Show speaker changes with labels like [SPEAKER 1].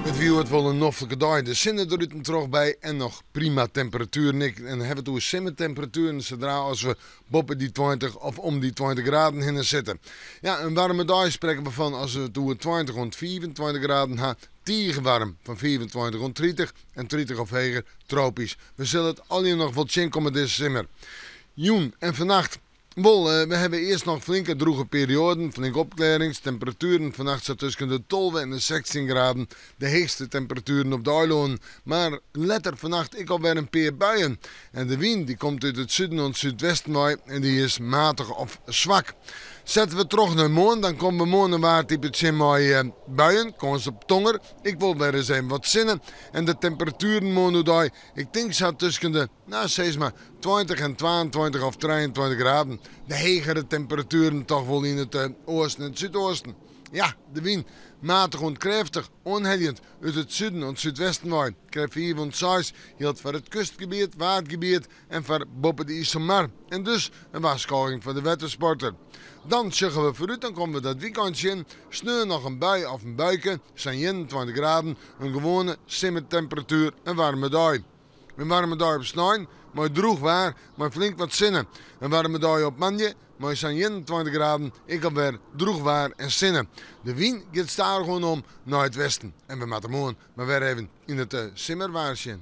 [SPEAKER 1] It wie hjoed wol in noflike dei. De sinne der út en troch by en noch prima temperatueren ek. En dan hawwe we it oer simmertemperatueren sadra as we boppe dy 20 of om dy 20 graden hinne sitte. Ja, in waarme dei sprekke we fan as we it oer 20 oant 25 graden ha. Tige waarm fan 25 oant 30 en 30 of heger tropysk. We sille it allegear noch wol tsjinkomme dizze simmer. Jûn en fannacht Wol, we hawwe earst noch flinke drûge perioaden, flinke opklearrings, temperatueren fannacht sa tusken de 12 en de 16 graden, de heechste temperatueren op de eilânen. Mar letter fannacht ek alwer in pear buien. En de wyn dy komt út it suden oant súdwesten wei en dy is matich of swak. Sette we troch nei moarn, dan komme we moarn in waartype tsjin mei buien, kâns op tonger, ek wol wer ris even wat sinne. En de temperatueren moarn oerdei, ik tink sa tusken de, no sis mar, 20 en 22 of 23 graden. De hegere temperatueren toch wol yn it oasten en it súdoasten. Ja, de wyn, matich oant krêftich, oanheljend út it suden oant súdwesten wei. Krêft 5 oant 6 jildt foar it kustgebiet, Waadgebiet en foar boppe de Iselmar. En dus in warskôging foar de wettersporter. Dan sjogge we foarút, dan komme we dat wykein tsjin. Sneon noch in bui of in buike, sa'n 21 graden, in gewoane simmertemperatuer, in waarme dei. In waarme dei op snein, mei drûch waar, mei flink wat sinne. In waarme dei op moandei, mei sa'n 21 graden, ek alwer drûch waar en sinne. De wyn giet stadichoan om nei it westen en we moatte moarn mar wer even yn it simmerwaar sjen.